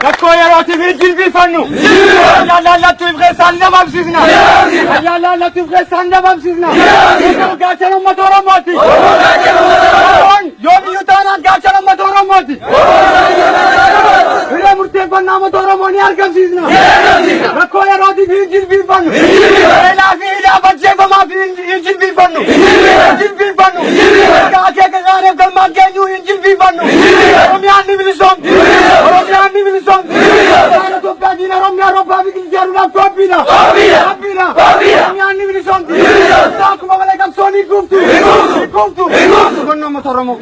Rakkoo yerootiif hin jilbiifannu. Ayyaanlaallattuuf keessaan dhabamsiisna. Ayyaanlaallattuuf keessaan dhabamsiisna. Gaachana uummata Oromooti. Oromoon yoomiyyuu taanaan gaachana uummata Oromooti. Hiree murteeffannaa uummata Oromoo ni argamsiisna. Rakkoo yerootiif hin jilbiifannu. Beelaa fi hidhaa ajjeefamaaf hin jilbiifannu. Hin jilbiifannu. Akeeka gaariif galmaan geenyu hin jilbiifannu. Oromiyaan ni bilisoomti. Oromiyaan ni bilisoomti. Itoophiyaa diina Oromiyaa robbaa biqilcheeruudhaaf qophiidha. Qophiidha. Oromiyaan ni bilisoomti. Akkuma malee qabsoon hin kuuftu. Hin kuuftu. Qonna uummata Oromoo.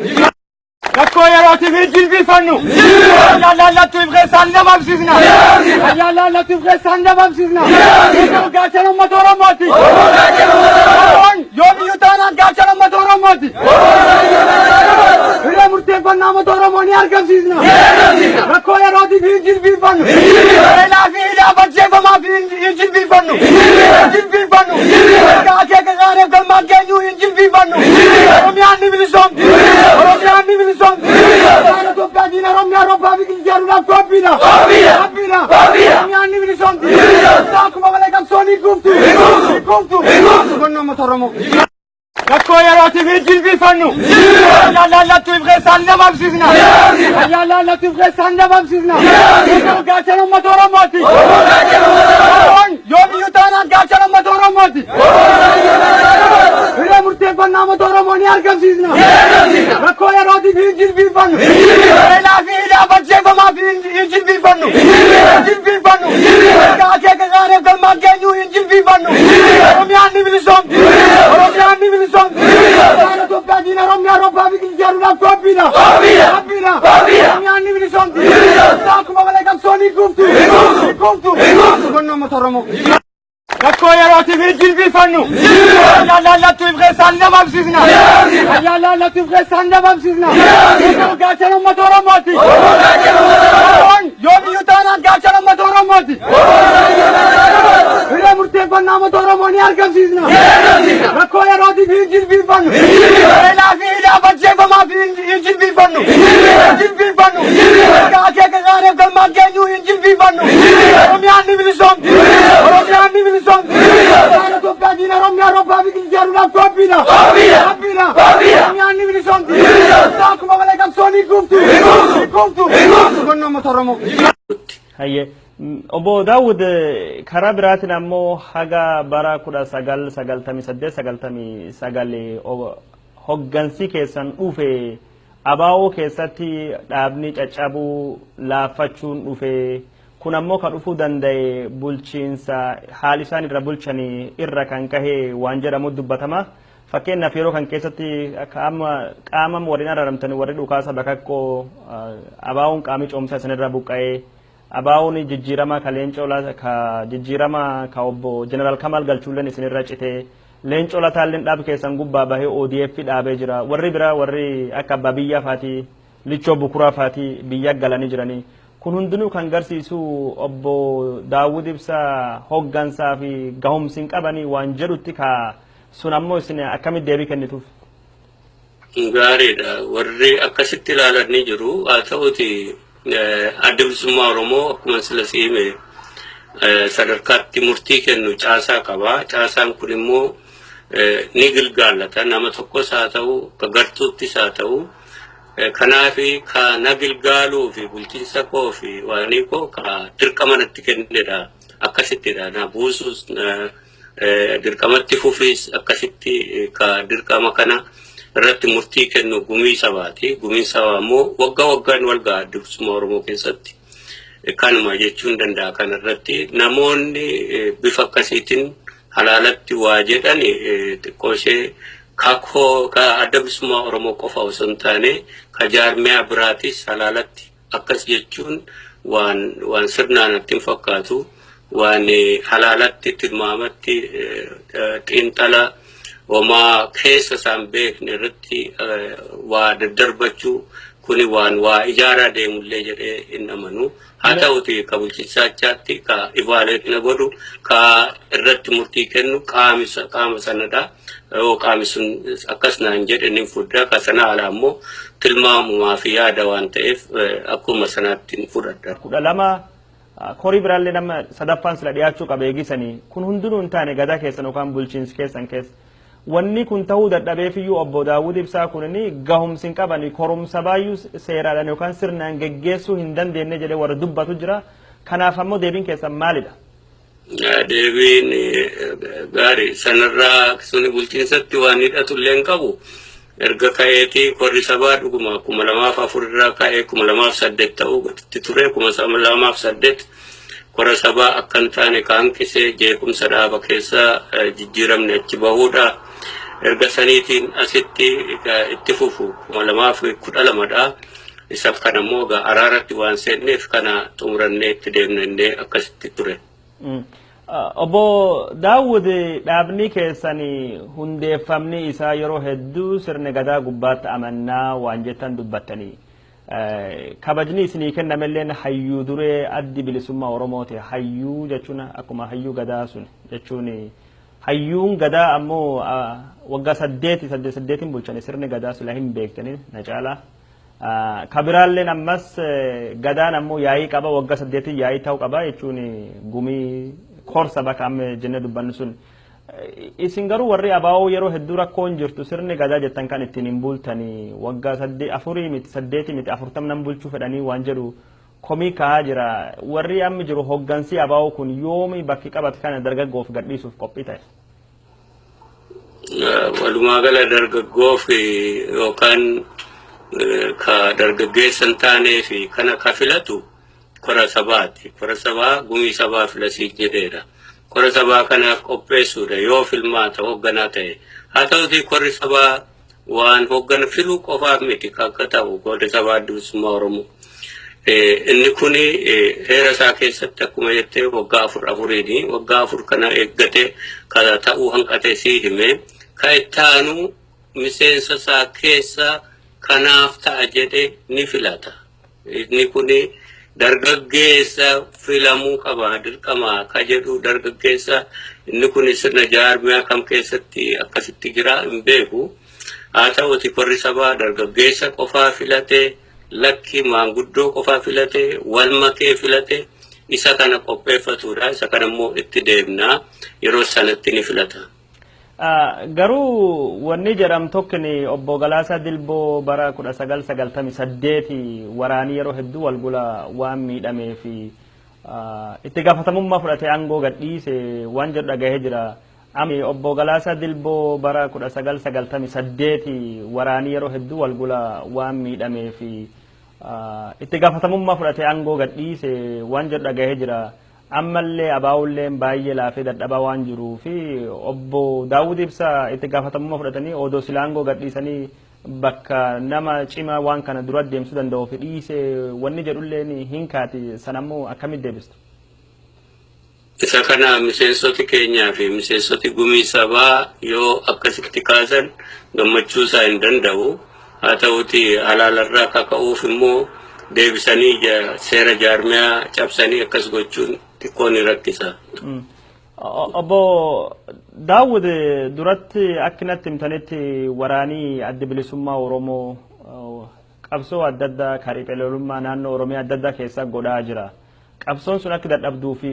Rakkoo yerootiif hin jilbiifannu. Ayyaanlaallattuuf keessaan dhabamsiisna. Ayyaanlaallattuuf keessaan dhabamsiisna. Gaachana uummata Oromooti. Oromoon yoomiyyuu taanaan gaachana uummata Oromooti. Hiree murteeffannaa uummata Oromoo ni argamsiisna. Rakkoo yerootiif hin jilbiifannu. Beelaa fi hidhaa ajjeefamaaf hin jilbiifannu. Hin jilbiifannu. Akeeka gaariif galmaan geenyu hin jilbiifannu. Oromiyaan ni bilisoomti. Oromiyaan ni bilisoomti. Itoophiyaa diina Oromiyaa robbaa biqilcheeruudhaaf qophiidha. Qophiidha. Oromiyaan ni bilisoomti. Akkuma malee qabsoon hin kuuftu. Hin kuuftu. Qonna uummata Oromoo. Rakkoo yerootiif hin jilbiifannu. Ayyaanlaallattuuf keessaan dhabamsiisna. Ayyaanlaallattuuf keessaan dhabamsiisna. Gaachana uummata Oromooti. Oromoon yoomiyyuu taanaan gaachana uummata Oromooti. Hiree murteeffannaa uummata Oromoo ni argamsiisna. Rakkoo yerootiif hin jilbiifannu. Beelaa fi hidhaa ajjeefamaaf hin jilbiifannu. Hin jilbiifannu. Akeeka gaariif galmaan geenyu hin jilbiifannu. Oromiyaan ni bilisoomti. Oromiyaan ni bilisoomti. Itoophiyaa diina Oromiyaa robbaa biqilcheeruudhaaf qophiidha. Qophiidha. Oromiyaan ni bilisoomti. Akkuma malee qabsoon hin kuuftu. Hin kuuftu. Qonna uummata Oromoo. Rakkoo yerootiif hin jilbiifannu. Ayyaanlaallattuuf keessaan dhabamsiisna. Ayyaanlaallattuuf keessaan dhabamsiisna. Gaachana uummata Oromooti. Oromoon yoomiyyuu taanaan gaachana uummata Oromooti. Hiree murteeffannaa uummata Oromoo ni argamsiisna. Rakkoo yerootiif hin jilbiifannu. Beelaa fi hidhaa ajjeefamaaf hin jilbiifannu. Hin jilbiifannu. Akeeka gaariif galmaan geenyu hin jilbiifannu. Oromiyaan ni bilisoomti. Oromiyaan ni bilisoomti. Itoophiyaa diina Oromiyaa robbaa biqilcheeruudhaaf qophiidha. Qophiidha. Oromiyaan ni bilisoomti. Akkuma malee qabsoon hin kuuftu. Hin kuuftu. Qonna uummata Oromoo. Hayyee. Obbo Daawud, karaa biraatiin ammoo haga bara 1998 99 hoggansi keessan dhufe ABO keessatti dhaabni caccabuu, laaffachuun dhufe. Kun ammoo kan dhufuu danda'e bulchiinsa haali isaan irra bulchanii irra kan kahe waan jedhamu dubbatama. Fakkeenyaaf, yeroo kan keessatti qaama qaama warreen araaramtanii, warri dhukaasa bakakkoo, ABO'n qaamni coomsaa isinirra buqqa'ee, ABO'n jijjiirama ka Leencoo, ka jijjiirama ka obbo Jeneraal Kamal Galchuulleen isinirra citee, Leencoo Lataalleen dhaab keessan gubbaa bahee ODF dhaabee jira. Warri biraa, warri akka abbaa biyyaa faatii, Lichoo Bukuraa faatii biyya galanii jiranii. Kun hundinuu kan garsiisu obbo Daawud Ibsaa hoggansaa fi gahumsi hin qabanii waan jedhutti, ka sun ammoo isin akkamitti deebii kennituuf? Gaariidha. Warri akkasitti ilaalan ni jiru. Haa ta'uti, Adda Bilisummaa Oromoo akkuma sila si hime sadarkaatti murtii kennu caasaa qaba. Caasaan kun immoo ni gilgaallata. Nama tokkos haa ta'u, ka gartuuttis haa ta'u. Kanaafi ka na gilgaaluu fi bulchiinsa koo fi waanii koo ka dirqama natti kennedha. Akkasittidha. Na buusus, dirqamatti fufiis akkasitti ka dirqama kana irratti murtii kennu gumii sabaati. Gumiin sabaa immoo waggaa waggaan wal ga'a Adda Bilisummaa Oromoo keessatti. Kanuma jechuun danda'a kanarratti. Namoonni bifa akkasiitiin halaalatti waa jedhan xiqqoo ishee kakoo ka Adda Bilisummaa Oromoo qofa osoo hin taane ka jaarmiyaa biraatis halaalatti akkas jechuun waan sirnaan natti hin fakkaatu. Waan halaalatti tilmaamatti xiinxala homaa keessa isaan beekne irratti waa daddarbachuu Kuni waan waa ijaaraa deemullee jedhee hin amanu. Haa ta'uti ka bulchiinsachaatti ka evaluate na godhu, ka irratti murtii kennu qaama sanadha. Yoo qaami sun akkas naan jedhe ni fudhaa. Ka sana ala ammoo tilmaamumaa fi yaada waan ta'eef akkuma sanaatti hin fudhadha. 12 korii biraallee nama sadaffaan sila dhiyaachuu qaba eegisanii kun hundinuu hin taane gadaa keessan yookaan bulchiinsi keessan keessa. Wanni kun ta'uu dadhabeefiyyuu obbo Daawud Ibsaa kunini gahumsi hin qabani, korumsa baayyuu seeraadhaan yookaan sirnaan geggeessuu hin dandeenye jedhee warra dubbatu jira. Kanaaf ammoo deebiin keessan maalidha? Deebiin gaarii sanarraa suni bulchiinsatti waan hidhatu illee hin qabu. Erga ka'eetii korri sabaa dhuguma 2004 irraa ka'ee 2008 ta'uu itti ture. 2008 kora sabaa akka hin taane kaanqisee jeequmsa dhaaba keessa jijjiiramne achi bahuudha. Erga saniitiin asitti itti fufu 2012dha. Isa kana immoo egaa araaratti waan seenneef kana xumurannee itti deemnee akkasitti ture. Obbo Daawud, dhaabni keessan hundeeffamni isaa yeroo hedduu sirna gadaa gubbaatti amannaa waan jettan dubbattanii. Kabajni isinii kennamelleen hayyuu duree addi bilisummaa Oromooti. Hayyuu jechuun akkuma hayyuu gadaa sun jechuun hayyuun gadaa ammoo waggaa 8 8 8 bulchani sirni gadaa sila hin beektanii na caalaa. Kabiraalleen ammas gadaan ammoo yaa'ii qaba, waggaa 8 yaa'ii ta'uu qaba jechuun gumii korsa bakka amma jennee dubbannu sun. Isin garuu warri abaa'oo yeroo hedduu rakkoon jirtu sirni gadaa jettan kan ittiin hin bultanii waggaa 4 miti 8 miti 40 nan bulchuu fedhanii waan jedhu komii kaa'aa jira. Warri amma jiru hoggansi abaa'oo kun yoomi bakki qabate kana dargaggoof gadhiisuuf qophii ta'e? Walumaa gala dargaggoof yookaan ka dargaggeessa hin taanee fi kana ka filatu kora sabaati. Kora sabaa gumii sabaa filasii jedheera. Kora sabaa kanaaf qopheessuudha yoo filmaata hoogganaa ta'e. Haa ta'uti korri sabaa waan hooggana filuu qofaaf miti akka ta'u korri sabaa adda bilisummaa Oromoo. Inni kuni heera isaa keessatti akkuma jettee waggaa 4 4iini waggaa 4 kana eeggatee kana ta'uu hanqatee sii hime ka itti aanu miseensa isaa keessa kanaaf ta'a jedhee ni filata. Inni kuni dargaggeessa filamuu qaba dirqama ka jedhu dargaggeessa inni kun sirna jaarmiyaa kam keessatti akkasitti jira hin beeku. Haa ta'uti korri sabaa dargaggeessa qofaa filate, lakki maanguddoo qofaa filate, wal makee filate isa kana qopheeffatudha. Isa kana immoo itti deemna yeroo sanatti ni filata. Garuu wanni jedhamu tokkini obbo Galaasaa Dilboo bara 1998 waraanii yeroo hedduu wal gula waan miidhamee fi itti gaafatamummaa fudhatee aangoo gadhiise waan jedhu dhagahee jira. Ami obbo Galaasaa Dilboo bara 1998 waraanii yeroo hedduu wal gula waan miidhamee fi itti gaafatamummaa fudhatee aangoo gadhiise waan jedhu dhagahee jira. Ammallee abaa'ulleen baay'ee laafee dadhabaa waan jiruu fi obbo Daawud Ibsaa itti gaafatamummaa fudhatanii odoo sila aangoo gadhiisanii bakka nama cimaa waan kana dura deemsuu danda'u fi dhiise wanni jedhulleen hin kaati sanammoo akkamitti deebistu? Isa kana miseensoti keenyaa fi miseensoti gumii sabaa yoo akkasitti kaasan gammachuu isaa hin danda'u. Haa ta'uti halaalarraa kaka'uuf immoo deebisanii seera jaarmiyaa cabsanii akkas gochuun xiqqoo ni rakkisa. Obbo Daawud, duratti akka natti himtanitti waraanii adda bilisummaa Oromoo qabsoo adda addaa karii lolummaa naannoo Oromiyaa adda addaa keessa godhaa jira. Qabsoon sun akka dadhabduu fi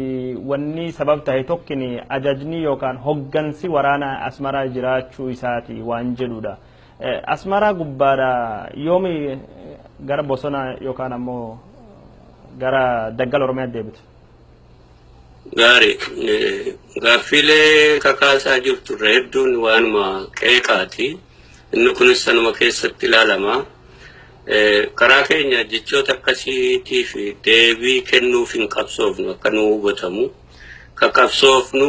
wanni sabab ta'e tokkini ajajni yookaan hoggansi waraanaa Asmaraa jiraachuu isaati waan jedhudha. Asmaraa gubbaadha yoomi gara bosona yookaan ammoo gara daggala Oromiyaa deebitu? Gaarii gaaffiilee kakaasaa jirtu irra hedduun waanuma qeeqaati. Inni kunis sanuma keessatti ilaalama. Karaa keenya jechoota akkasiitiif deebii kennuuf hin qabsoofnu akka nu hubatamu. Ka qabsoofnu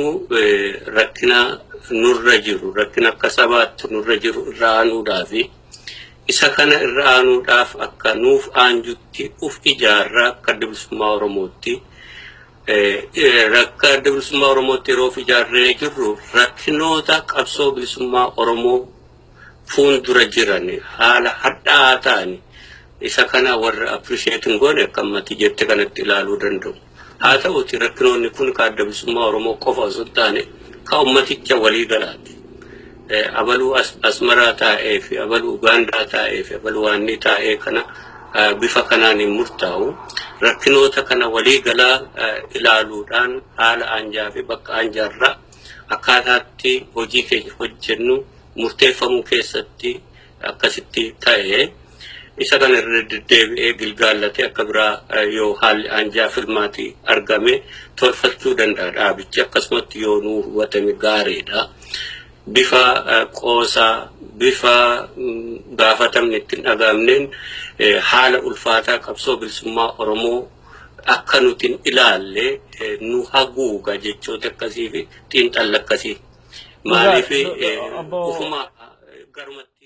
rakkina nurra jiru, rakkina akka sabaatti nurra jiru irra aanuudhaafi isa kana irra aanuudhaaf akka nuuf aanjutti uf ijaarraa akka adda bilisummaa Oromootti. Rakka adda bilisummaa Oromootti yeroo of ijaarree jirru rakkinoota qabsoo bilisummaa Oromoo fuuldura jiran haala hadhaa'aa ta'an Isa kana warra appreciate hin goone akka ammatti jette kanatti ilaaluu danda'u. Haa ta'uti rakkinoonni kun ka Adda Bilisummaa Oromoo qofa osoo hin taane ka ummaticha walii galaati. Abaluu Asmaraa taa'ee fi abaluu Ugaandaa taa'ee fi abaluu waanni taa'ee kana bifa kanaan hin murtaa'u. Rakkinoota kana walii galaa ilaaluudhaan haala anjaa fi bakka anjaarraa akkaataatti hojii keenya hojjennu murteeffamuu keessatti akkasitti ta'ee isa kana irra deddeebi'ee gilgaallatee akka biraa yoo haalli anjaa filmaatii argame tolfachuu danda'a dhaabichi akkasumatti yoo nuu hubatame gaariidha. Bifa qoosaa bifa gaafatamni ittiin dhagaamneen haala ulfaataa qabsoo bilisummaa Oromoo akka nuti hin ilaalle nu haguuga jechoota akkasii fi xiinxalla akkasii. Maaliif Obbo ufuma garumatti.